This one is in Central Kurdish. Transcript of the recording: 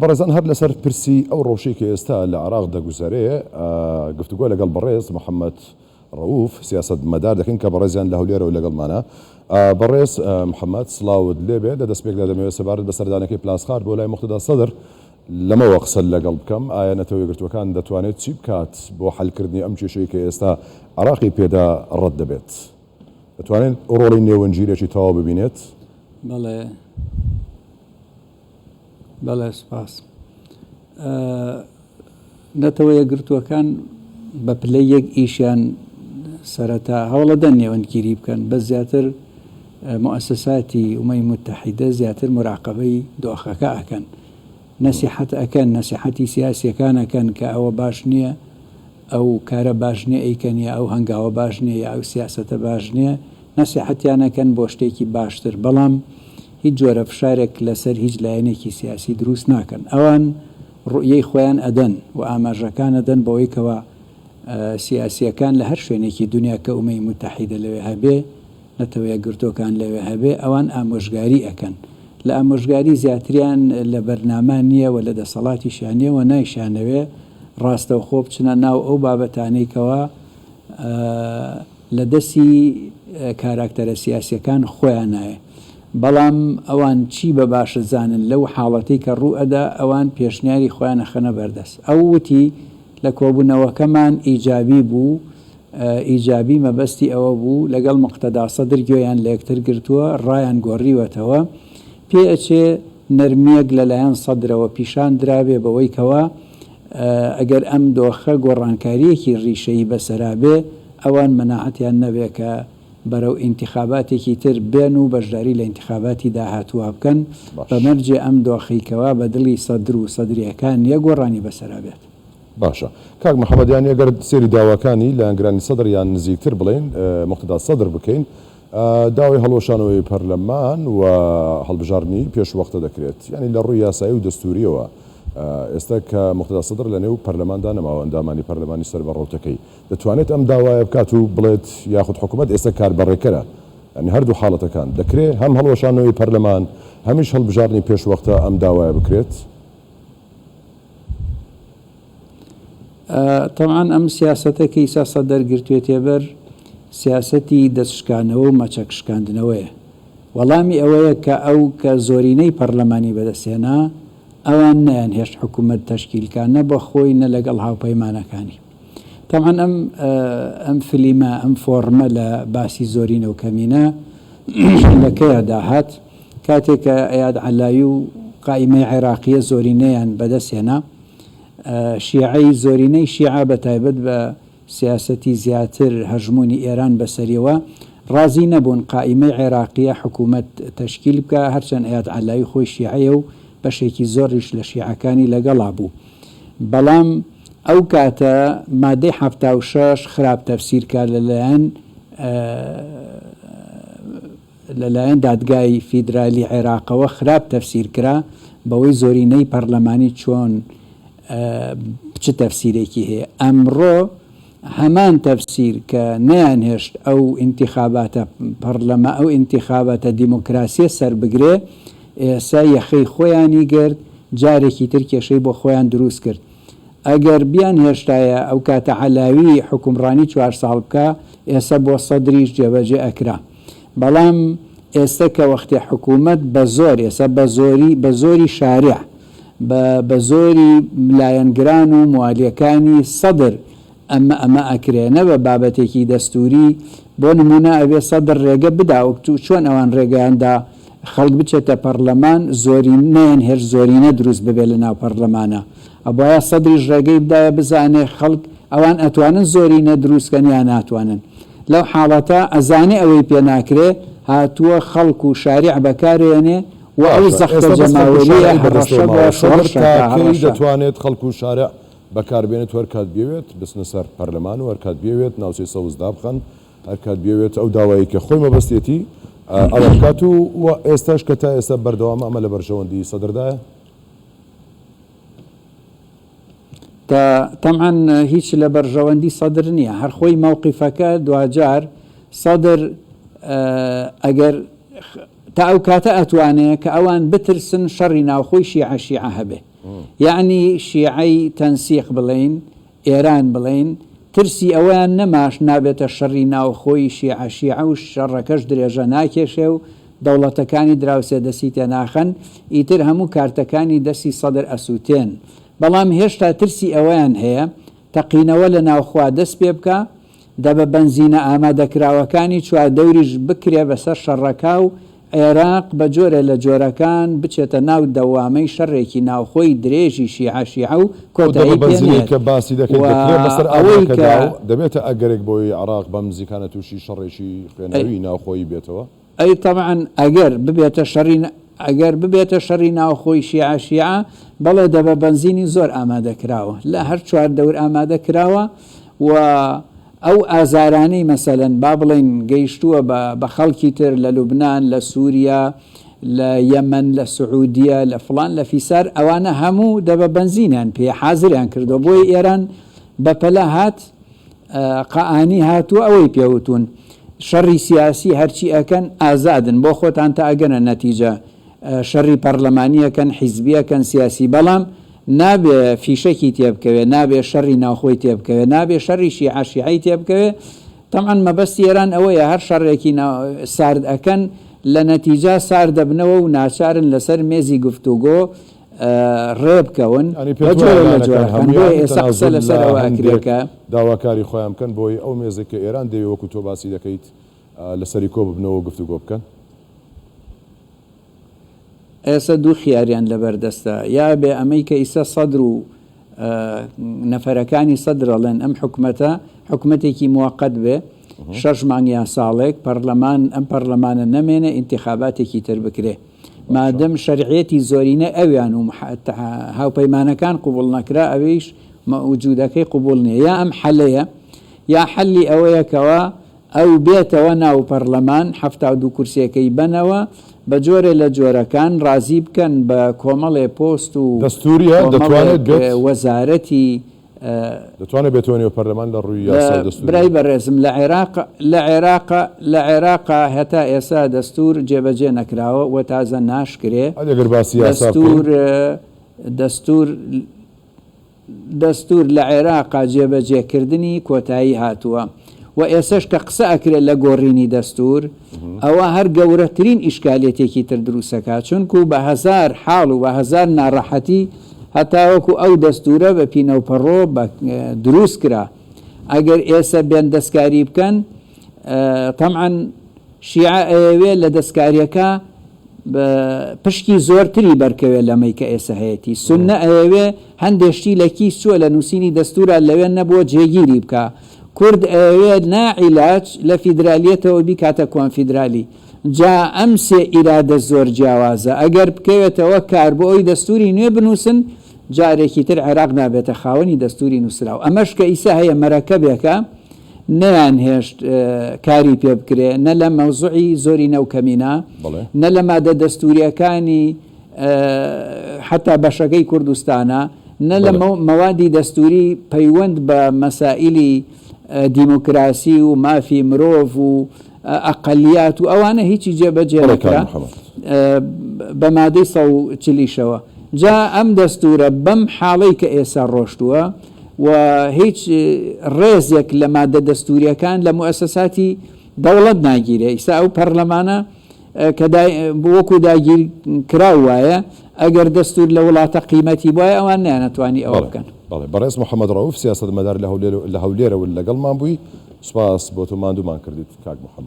بەڕێزان هەر لەسەر پرسی ئەو ڕەوشەی کە ئێستا لە عێراق دەگوزەرێ گفتوگۆ لەگەڵ بەڕێز محەمەد ڕەوف سیاسەتمەدار دەکەین کە بەڕێزیان لە هەولێرەوە لەگەڵمانە. بەڕێز محەمەد سڵاوت لێبێ، لە دەستپێکدا دەمەوێت سەبارەت بە سەردانەکەی پلاسخارت بۆ لای موقتەدا سەدر لەمەوە قسەت لەگەڵ بکەم، ئایا نەتەوە یەکگرتووەکان دەتوانێت چی بکات بۆ حەلکردنی ئەم کێشەی کە ئێستا عێراقی پێدا ڕەت دەبێت؟ دەتوانێت ڕۆڵی نێوەندگیرێکی تەواو ببینێت؟ بەڵێ. بەڵێ سوپاس. نەتەوە یەکگرتووەکان بە پلەی یەک ئیشیان سەرەتا هەوڵەدەن نێوەندگیری بکەن بە زیاتر موئەسەساتی ئومەی متحیدە زیاتر مراقەبەی دۆخەکە ئەکەن نەسیحەت ئەکەن نەسیحەتی سیاسیەکان ئەکەن کە ئەوە باش نییە ئەو کارە باش نیە ئەیکەن یا ئەو هەنگاوە باش نیە یا ئەو سیاسەتە باش نیە نەسیحەتیان ئەکەن بۆ شتێکی باشتر بەڵام هیچ جۆرە فشارێک لەسەر هیچ لایەنێکی سیاسی دروست ناکەن ئەوان ڕوئیەی خۆیان ئەدەن و ئاماژەکان ئەدەن بەوەی کەوا سیاسیەکان لە هەر شوێنێکی دونیا کە ئومەی موتەحیدە لەوێ هەبێ نەتەوە یەکگرتووەکان لەوێ هەبێ ئەوان ئامۆژگاری ئەکەن لە ئامۆژگاری زیاتریان لە بەرنامە نیە و لە دەسەڵاتیشیان نیە و نایشیانەوێ ڕاستەوخۆ بچنە ناو ئەو بابەتانەی کەوا لە دەستی کاراکتەرە سیاسیەکان خۆیانایە بەڵام ئەوان چی بە باشە زانن لەو حاڵەتەی کە ڕوو ئەدا ئەوان پێشنیاری خۆیان ئەخەنە بەردەست ئەو وتی لە کۆبوونەوەکەمان ئیجابی بوو ئیجابی مەبەستی ئەوە بوو لەگەڵ موقتەدا سەدر گوێیان لە یەکتر گرتووە، ڕایان گۆڕیوەتەوە. پێ ئەچێ نەرمییەک لە لایەن سەدرەوە پیشان درابێ بەوەی کەوا ئەگەر ئەم دۆخە گۆڕانکارییەکی ڕیشەیی بەسەرا بێ، ئەوان مەناعەتیان نەبێ کە بەرەو ئینتخاباتێکی تر بێن و بەشداری لە ئینتخاباتی داهاتووا بکەن، بە مەرجێ ئەم دۆخەی کەوا بە دڵی سەدر و سەدرییەکان نییە گۆڕانی بەسەرا بێت. باشە کاک محمد یانی ئەگەر سەیری داواکانی لایەنگرانی سەدر یان نزیکتر بڵێین موقتەدا سەدر بکەین داوای هەڵوەشانەوەی پەرلەمان و هەڵبژاردنی پێش وەختە دەکرێت یانی لە ڕووی یاسایی و دەستوریەوە ئێستا کە موقتەدا سەدر لە نێو پەرلەماندا نەماوە ئەندامانی پەرلەمانی سەر بە ڕەوتەکەی دەتوانێت ئەم داوایە بکات و بڵێت یاخود حکومەت ئێستا کاربەڕێکەرە یانی هەردوو حاڵەتەکان دەکرێ هەم هەڵوەشانەوەی پەرلەمان هەمیش هەڵبژاردنی پێش وەختە ئەم داوایە بکرێت؟ تەبعەن ئەم سیاسەتە کە ئیسا سەدر گرتوێتێ بەر سیاسەتی دەست شکانەوە و مەچەک شکاندنەوەیە. وەڵامی ئەوەیە کە ئەو کە زۆرینەی پەڕلەمانی بەدەست هێنا ئەوان نەیانهێشت حکوومەت تەشکیل کا نە بە خۆی نە لەگەڵ هاوپەیمانەکانی. تەبعەن ئەم ئەم فلیمە ئەم فۆڕمە لە باسی زۆرینە و کەمینە لە کەیا داهات؟ کاتێک کە ئەیاد عەلاوی و قائیمەی عێراقییە زۆرینەیان بەدەست هێنا، شیعەی زۆرینەی شیعە بە تایبەت بە سیاسەتی زیاتر هەژموونی ئێران بەسەریەوە ڕازی نەبوون قائیمەی عێراقییە حکوومەت تەشکیل بکا، هەرچەند ئەیاد عەلاوی خۆی شیعەیە و بەشێکی زۆریش لە شیعەکانی لەگەڵا بوو. بەڵام ئەو کاتە مادەی 76 خراپ تەفسیر کرا لەلایەن لەلایەن دادگای فیدرالی عێراقەوە خراپ تەفسیر کرا بەوەی زۆرینەی پەرلەمانی چۆن چ تەفسیرێکی هەیە ئەمڕۆ هەمان تەفسیر کە نەیانهێشت ئەو ئینتیخاباتە پەڕلەما ئەو ئینتیخاباتە دیموکراسیە سەربگرێ ئێسە یەخەی خۆیانی گرت جارێکی تر کێشەی بۆ خۆیان دروست کرد ئەگەر بیانهێشتایە ئەو کاتە عەلاوی حوکمڕانی چوار ساڵ بکا ئێسە بۆ سەدریش جێبەجێ ئەکرا بەڵام ئێستە کە وەختێ حکوومەت بە زۆر ئێستا بە زۆری بە زۆری شارع بە بە زۆری لایەنگران و موالیەکانی سەدر ئەمە ئەمە ئەکرێ نە بە بابەتێکی دەستووری بۆ نموونە ئەبێ سەدر رێگە بدا وەک چۆن ئەوان رێگەیان دا خەڵک بچێتە پەڕلەمان زۆری نەیانهێشت زۆرینە دروست ببێ لە ناو پەڕلەمانا ئەبوایە سەدریش رێگەی بدایە بزانێ خەڵک ئەوان ئەتوانن زۆرینە دروست کەن یا ناتوانن لەو حاڵەتە ئەزانێ ئەوەی پێ ناکرێ هاتووە خەڵک و شاریع بەکارێنێ و ئەو باشە زەختە ئێستا بەس خەڵک و جەماوەرییە شارعی هەڕەشە بەدەستەوە بە ماوە سەدر شۆڕش تا ئەکا کەی هەڕەشە. دەتوانێت خەڵک و شارع بەکاربێنێت و هەرکات بیەوێت بچنە سەر پەرلەمان و هەرکات بیەوێت ناوچەی سەوز دابخەن هەرکات بیەوێت ئەو داوایەی کە خۆی مەبەستیەتی ئەوە بکات و و ئێستاش کە تا ئێستا بەردەوامە ئەمە لە بەرژەوەندی سەدردایە؟ تە تەبعەن هیچ لە بەرژەوەندی سەدر نییە هەر خۆی مەوقیفەکە دواجار سەدر ئەگەر. تا ئەو کاتە ئەتوانێ کە ئەوان بترسن شەڕی ناوخۆی شیعە شیعە هەبێ یەعنی شیعەی تەنسیق بڵێین ئێران بڵێین ترسی ئەوەیان نەماش نابێتە شەڕی ناوخۆی شیعە شیعە و شەڕەکەش درێژە ناکێشێ و دەوڵەتەکانی دراوسێ دەستی تێناخەن ئیتر هەموو کارتەکانی دەستی سەدر ئەسوتێن بەڵام هێشتا ترسی ئەوەیان هەیە تەقینەوە لە ناوخوا دەست پێبکا دەبە بەنزینە ئامادەکراوەکانی چواردەوریش بکرێ بەسەر شەڕەکا و عێراق بە جۆرێ لە جۆرەکان بچێتە ناو دەوامەی شەڕێکی ناوخۆی درێژی شیعە شیعە و ئەو دەبە کۆتایی پێ بەنزینەی نەیەت کە باسی دەکەیت و دەکرێ بەسەر ئەوەی ئاگرەکەدا کە و دەبێتە ئەگەرێک بۆی عێراق بەم نزیکانە تووشی شەڕێکی ئەی خوێناویی ناوخۆیی بێتەوە؟ ئەی تەبعەن ئەگەر ببێتە شەڕی ئەگەر ببێتە شەڕی ناوخۆی شیعە شیعە بەڵێ دەبە بەنزینی زۆر ئامادە کراوە لە هەر چواردەور ئامادە کراوە و ئەو ئازارانەی مەسەلەن با بڵێین گەیشتووە بە بە خەڵکی تر لە لوبنان لە سوریا لە یەمەن لە سعودیە لە فڵان لە فیسار ئەوانە هەموو دەبە بەنزینیان پێ حازریان کردووە بۆیە ئێران بەپەلە هات قائانی هاتووە ئەوەی پێ وتوون شەڕی سیاسی هەرچی ئەکەن ئازادن بۆ خۆتان تا ئەگەنە نەتیجە شەڕی پەڕلەمانی ئەکەن حیزبی ئەکەن سیاسی بەڵام نابێ فیشەکی تێ بکەوێ نابێ شەڕی ناوخۆی تێ بکەوێ نابێ شەڕی شیعە شیعەی تێ بکەوێ تەبعەن مەبەستی ئێران ئەوەیە هەر شەڕێکی سارد ئەکەن لە نەتیجا سارد دەبنەوە و ناچارن لەسەر مێزی گفتوگۆ ڕێ بکەون یانی بە پێت وایە جۆرێ لە لایەنەکان جۆرەکان هەموویان بۆیە ئێستا قسە تەنازول لەسەر لە ئەوە ئەکرێ هەندێک کە. داواکاری خۆیان بکەن بۆی ئەو مێزەی کە ئێران دەیەوێ وەکو تۆ باسی دەکەیت لەسەری کۆ ببنەوە و گفتوگۆ بکەن؟ ئێسە دوو خیاریان لەبەر دەستە یا ئەبێ ئەمەی کە ئیسە سەدر و نەفەرەکانی سەدر ئەڵێن ئەم حکومەتە حکومەتێکی موەقەت بێ شەش مانگ یا ساڵێک پەڕلەمان ئەم پەڕلەمانە نەمێنێ ئینتیخاباتێکی تر بکرێ مادەم شەرعیەتی زۆرینە ئەویان و هاوپەیمانەکان قبوڵ نەکرا ئەویش وجودەکەی قبوڵ نیە یا ئەم حەلەیە یا حەلی ئەوەیە کەوا ئەو بێتەوە ناو پەڕلەمان 72 کورسیەکەی بەنەوە بە جۆرێ لە جۆرەکان ڕازی بکەن بە کۆمەڵێ پۆست و دەستوریە دەتوانێت کۆمەڵێک بێت؟ وەزارەتی دەتوانێت بێتەوە نێو پەرلەمان لە ڕووی لە یاسا و برای دەستوریەوە؟ بەڕێزم لە عێراق لە عێراق لە عێراقا هەتا ئێسا دەستور جێبەجێ نەکراوە و تازە ناشکرێ ئەدی ئەگەر باسی یاسا دەستور بکەین؟ دەستور دەستور لە عێراقا جێبەجێ کردنی کۆتایی هاتووە و ئێسەش کە قسە ئەکرێت لە گۆڕینی دەستور ئەوە هەر گەورەترین ئیشکالیەتێکی تر دروستەکات چونکو بە هەزار حاڵ و بە هەزار ناڕەحەتی هەتاوەکو ئەو دەستورە بە پینەوپەڕۆ بە دروست کرا ئەگەر ئێسە بێن دەستکاری بکەن تەبعەن شیعە ئەیەوێ لە دەستکاریەکە پشکی زۆرتری بەرکەوێ لەمەی کە ئێسە هەیەتی. سوننە ئەیەوێ هەندێ شتی لە کیس چووە لە نووسینی دەستوورا لەوێ نەبووە جێگیری بکا. کورد ئەیەوێ ناعیلاج لە فیدرالیەتەوە بیکاتە کۆنفیدرالی. جا ئەم سێ ئیرادە زۆر جیاوازە. ئەگەر بکەوێتەوە کار بۆ ئەوی دەستووری نوێ بنووسن جارێکی تر عێراق نابێتە خاوەنی دەستووری نووسراو. ئەمەش کە ئیسە هەیە مەرەکەبێکە. نەیانهێشت کاری پێ بکرێ، نە لە مەوزوعی زۆرینە و کەمینە، نە لە مادە دەستوورییەکانی حەتا بەشەکەی کوردستانە، نە لە مەوادی دەستووری پەیوەند بە مەسائیلی دیموکراسی و مافی مرۆڤ و ئەقەلیات و ئەوانە هیچی جێبەجێ نەکرا بە مادەی 140 یشەوە. جا ئەم دەستوورە بەم حاڵەی کە ئێستا ڕۆشتووە، و هیچ ڕێزێک لە مادە دەستووریەکان لە موئەسەساتی دەوڵەت ناگیرێ ئیستا ئەو پەڕلەمانە کە وەکو داگیر کراو وایە ئەگەر دەستور لە وڵاتە قیمەتی بوایە ئەوان نەیانەتوانی ئەوە بەڵێ بکەن. بەڵێ بەڕێز محەمەد ڕەئوف سیاسەتمەدار لە هەولێر لە هەولێرەوە لەگەڵمان بووی سوپاس بۆ تۆ ماندوومان کردیت کاک محەمەد.